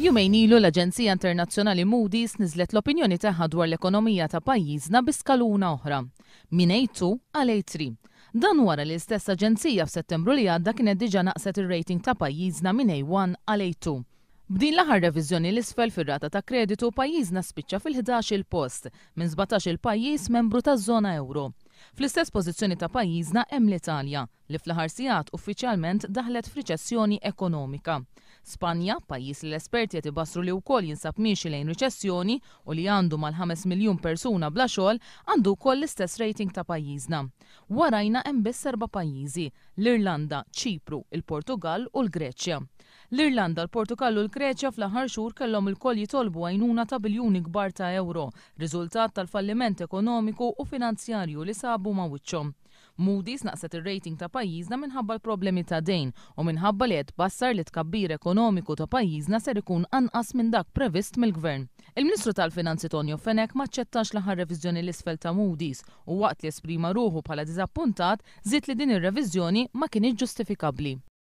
Jumejn ilu l-Aġenzija Internazzjonali Moody's niżlet l-opinjoni tagħha dwar l-ekonomija ta' pajjiżna bi skaluna oħra, minn A2 għal A3. Dan wara li l-istess aġenzija f'Settembru li għadda kienet diġà naqset ir-rating ta' pajjiżna minn A1 għal A2. B'din l-aħħar reviżjoni 'l isfel fir-rata ta' kreditu, pajjiżna spiċċa fil-ħdax-il post minn 17-il pajjiż membru taż-żona ewro. Fl-istess pożizzjoni ta' pajjiżna hemm l-Italja, li fl-aħħar sigħat uffiċjalment daħlet f'riċessjoni ekonomika. Spanja, pajjiż li l-esperti qed ibassru li wkoll jinsab miexi lejn riċessjoni u li għandu mal-ħames miljun persuna bla xogħol, għandu wkoll l-istess rating ta' pajjiżna. Warajna hemm biss erba' pajjiżi, l-Irlanda, Ċipru, il-Portugall u l-Greċja. L-Irlanda, l-Portugall u l-Greċja fl-aħħar xhur kellhom ilkoll jitolbu għajnuna ta' biljuni kbar ta' ewro, riżultat tal-falliment ekonomiku u finanzjarju li sabu ma' wiċċhom. Moody's naqset ir-rating ta' pajjiżna minħabba l-problemi ta' dejn u minħabba li qed tbassar li t-tkabbir ekonomiku ta' pajjiżna ser ikun anqas minn dak previst mill-Gvern. Il-Ministru tal-Finanzi Tonio Fenech m'aċċettax l-aħħar reviżjoni 'l isfel ta' Moody's u waqt li esprima ruħu bħala diżappuntat, żied li din ir-reviżjoni ma kinitx ġustifikabbli.